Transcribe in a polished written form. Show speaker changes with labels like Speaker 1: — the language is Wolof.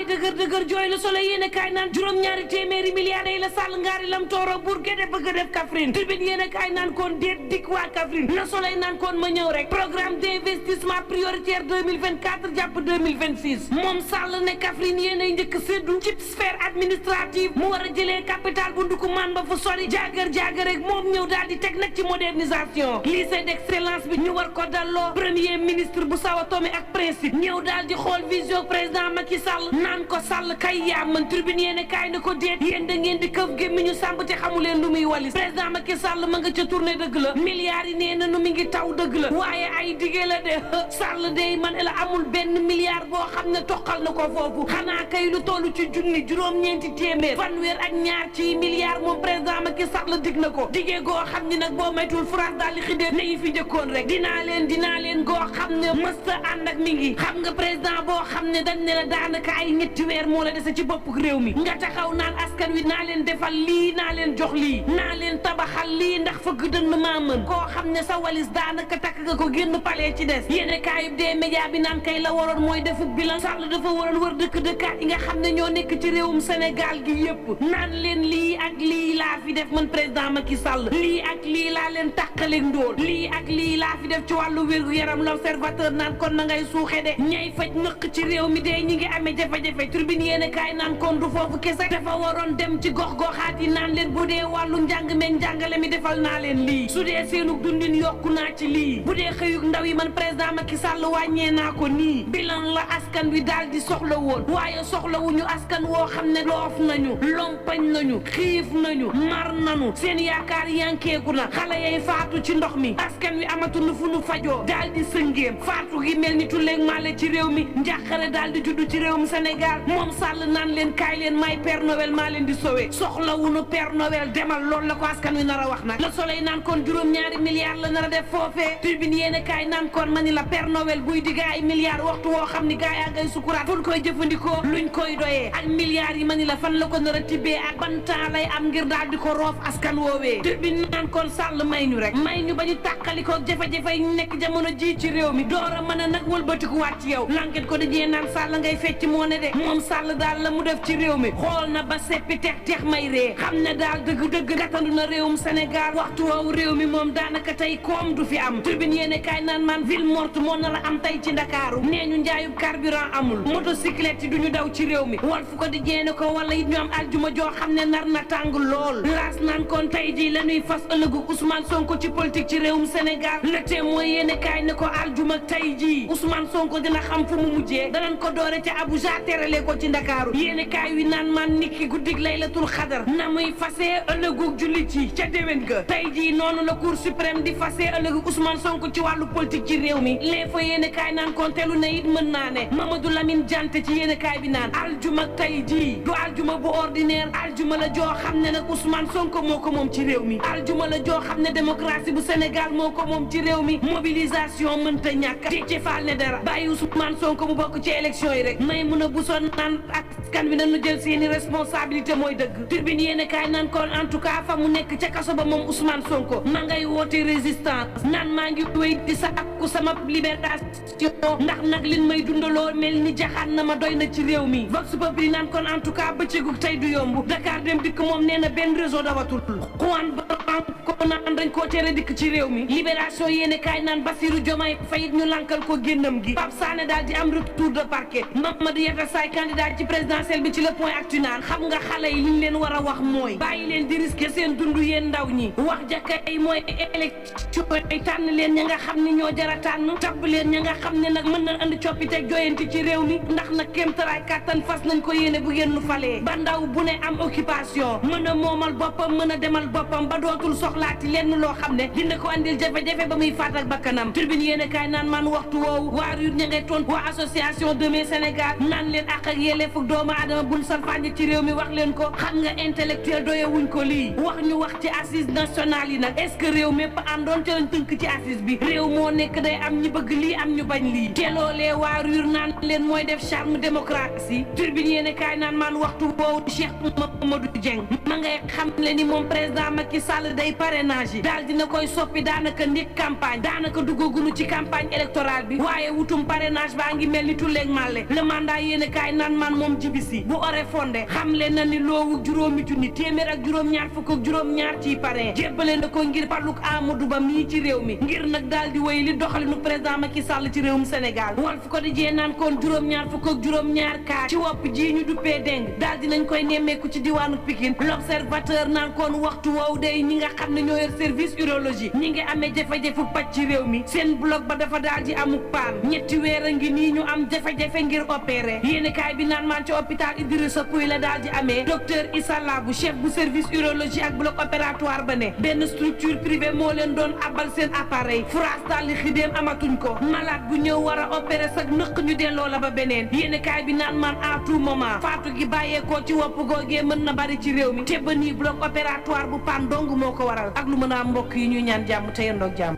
Speaker 1: waay dëgër jooy la Soleil yéen a kaay naan juróom-ñaari téeméeri milliards yi la Sall ngaari lam tooro bur géde bëgg a def Kaffrine Tribune yéen a kaay naan koon déet dikk waa Kaffrine la Soleil naan koon ma ñëw rek programme d'investissement prioritaire 2024 jàpp 2026 moom Sall ne Kaffrine yéen ay njëkk séddu ci sphère administrative mu war a jëlee capital bu Ndoukoumane ba fu sori jaagar rek moom ñëw daal di teg nag ci modernisation lycée d'excellence bi ñu war ko dalloo premier ministre bu Sao Tomé ak Principe ñëw daal di xool vision président Macky Sall naan ko Sall kay yaa man Tribune yéen kaay na ko déet yéen da ngeen di këf gémmiñu sàmb te xamu leen lu muy walis président Macky Sall ma nga ca tournée dëgg la milliards yi nee na nu mi ngi taw dëgg la waaye ay dige la de Sall de man la amul benn milliard boo xam ne toqal na ko foofu xanaa kay lu toll ci junni juróom-ñeenti téeméer fanweer ak ñaar ci milliards moom président Macky Sall dig na ko digee goo xam ni nag boo maytul France daal di xidee ne yi fi njëkkoon rek dinaa leen goo xam ne mësta ànd ak mi ngi xam nga président boo xam ne dañ ne la daanaka ay ñetti weer moo la dese ci bopp réew mi nga taxaw naan askan wi naa leen defal lii naa leen jox lii naa leen tabaxal lii ndax fëgg dënn maa mën koo xam ne sa walis daanaka takk nga ko génn palee ci des yéene kaayub dee média bi naan kay la waroon mooy defu bilan Sall dafa waroon wër dëkkaat yi nga xam ne ñoo nekk ci réewum Sénégal gi yépp naan leen lii ak lii laa fi def man président Macky Sall lii ak lii laa leen tàqaleeg ndóol lii ak lii laa fi def ci wàllu wér-gu-yaram l'observateur naan kon na ngay suuxe de ñay faj nëq ci réew mi de ñi ngi amee jafe-jafe Tribune yéene kaay naan kon du foofu kese dafa waroon dem ci gox-goxaat yi naan leen bu dee wàllu njàng meeg njàngale mi defal naa leen lii su dee seenug dundin yokku naa ci lii bu dee xëyug ndaw yi man président Macky Sall wàññee naa ko nii bilan la askan wi daal di soxla woon waaye soxlawuñu askan woo xam ne loof nañu lompañ nañu xiif nañu mar nañu seen yaakaar yankeeku na xale yay faatu ci ndox mi askan wi amatuñu fu nu fajoo daal di sëngéem faatu gi mel ni tulleeg male ci réew mi njàqare daal di juddu ci réewum Sénégal moom Sall naan leen kaay leen may Père Noël maa leen di sowe soxlawuñu Père Noël demal loolu la ko askan wi nar a wax nag Le Soleil naan kon juróom-ñaari milliards la nar a def foofee Tribune yéene kaay naan kon ma ni la Père Noël buy digga ay milliards waxtu woo xam ni gaa yaa ngay sukuraat fu koy jëfandikoo luñ koy doyee ak milliards yi ma ni la fan la ko nar a tibbee ak ban temps lay am ngir daal di ko roof askan woowee Tribune naan kon Sall may ñu rek may ñu ba ñu tàqalikoo jafe-jafe yi nekk jamono ji ci réew mi door a mën a nag wëlbatikuwaat ci yow L'Enquête ko dajee naan Sall ngay fecc moo ne de moom Sall daal la mu def ci réew mi xool na ba seppi tex may ree xam ne daal dëgg-dëgg gàttandu na réewum Sénégal waxtu woowu réew mi moom daanaka tey koom du fi am Tribune yéene kaay naan man ville morte moo nar a am tey ci Ndakaaru nee ñu njaayub carburant amul motocyclette yi du ñu daw ci réew mi Walf ko dajee ne ko wala it ñu am aljuma joo xam ne nar na tàng lool laas naan kon tey jii la ñuy fas ëllëgu Ousmane Sonko ci politique ci réewum Sénégal Le Témoin yéene kaay ne ko aljuma tey jii Ousmane Sonko dina xam fu mu mujjee danañ ko doore ca Abuja terale ko ci Ndakaaru yéene kaay wi naan man niki guddig laylatul xadar na muy fasee ëllëgu jullit yi ca déwén ga tey jii noonu la Cour suprême di fasee ëllëgu Ousmane Sonko ci wàllu politique ci réew mi L'Info yéene kaay naan kon telu na it mën naa ne Mamadou Lamine Diante ci yéene kaay bi naan aljuma tey jii du aljuma bu ordinaire aljuma la joo xam ne nag Ousmane Sonko moo ko moom ci réew mi aljuma la joo xam ne démocratie bu Sénégal moo ko moom ci réew mi mobilisation mënta ñàkk Déthié Fall ne dara bàyyi Ousmane Sonko mu bokk ci élection yi rek may mun a busoon naan askan wi nañu jël seeni responsabilité mooy dëgg Tribune yéene kaay naan kon en tout cas fa mu nekk ca kaso ba moom Ousmane Sonko ma ngay woote résistance naan maa ngi wéy di sàkku sama libération ndax nag lin may dundaloo mel ni jaxaan na ma doy na ci réew mi Vox Populi naan kon en tout cas bëccëgu tey du yomb Dakar dem dikk moom nee na benn réseau dawatul Juan Branco naan dañ koo tere dikk ci réew mi Libération yéene kaay naan Bassirou Diomaye Faye ñu lankal ko génnam gi Pape Sané daal di am retour de parquet Mamadou Yatassaye candidat ci présidentielle bi ci Le Point Actu naan xam nga xale yi liñ leen war a wax mooy bàyyi leen di risquer seen dund yéen ndaw ñi wax jakay mooy élection yi tànn leen ña nga xam ni ñoo jara tànn tabb leen ña nga xam ne nag mën na andi coppiteeg joyanti ci réew mi ndax nag kéemtalaay kàttan fas nañ ko yéene bu ngeen nu falee ba ndaw bu ne am occupation mën a moomal boppam mën a demal boppam ba dootul soxlaati lenn loo xam ne dina ko andil jafe-jafe ba muy faat ak bakkanam Tribune yéene kaay naan man waxtu woowu waa RUD ña ngay toon waa association Demain Sénégal naan leen ak yelleefu doomu aadama buñ salfaañe ci réew mi wax leen ko xam nga intellectuel doyewuñ ko lii wax ñu wax ci assise nationale yi nag est-ce que réew mépp àndoon ca lañ tënk ci assise bi réew moo nekk day am ñi bëgg lii am ñu bañ lii te loolee waa RUD naan leen mooy def charme démocratie Tribune yéene kaay naan man waxtu woowu Cheikh Mamadou Dieng ma ngay xam le ni moom président Macky Sall day parrainage yi daal dina koy soppi daanaka ndik campagne daanaka duggagunu ci campagne électorale bi waaye wutum parrainage baa ngi mel ni tulleeg màlle le mandat yéene kaay naan man moom jibisi bu ore fondé xam leen na ni loowu juróomi junni téeméer ak juróom-ñaar fukk ak juróom-ñaar ci parrain jébbale na ko ngir paluk Amadou Ba mii ci réew mi ngir nag daal di wéy li doxalinu président Macky Sall ci réewum Sénégal Walf Quotidien naan kon juróom-ñaar fukk ak juróom-ñaar kaa ci wopp ji ñu duppee déng daal dinañ koy nemmeeku ci diwaanu Pikine L'Observateur naan kon waxtu woowu day ñi nga xam ne ñoo yor service urologie ñi ngi amee jafe-jafe paj ci réew mi seen bloc ba dafa daal di amuk paan ñetti weer a ngi nii ñu am jafe-jafe ngir opérer yéenekaay bi naan maan ci hôpital Idrissa Pouye la daal di amee docteur Issa Labou chef bu service urologie ak bloc opératoire ba ne benn structure privée moo leen doon abal seen appareil France daal di xidéem amatuñ ko malade bu ñëw war a opérer sax nëq ñu delloo la ba beneen yéenekaay bi naan maan à tout moment faatu gi bàyyeekoo ci wopp googee mën na bari ci réew mi te ba nii bloc opératoire bu paan dong moo ko waral ak lu mën a am mbokk yi ñuy ñaan jàmm te yendoog jàmm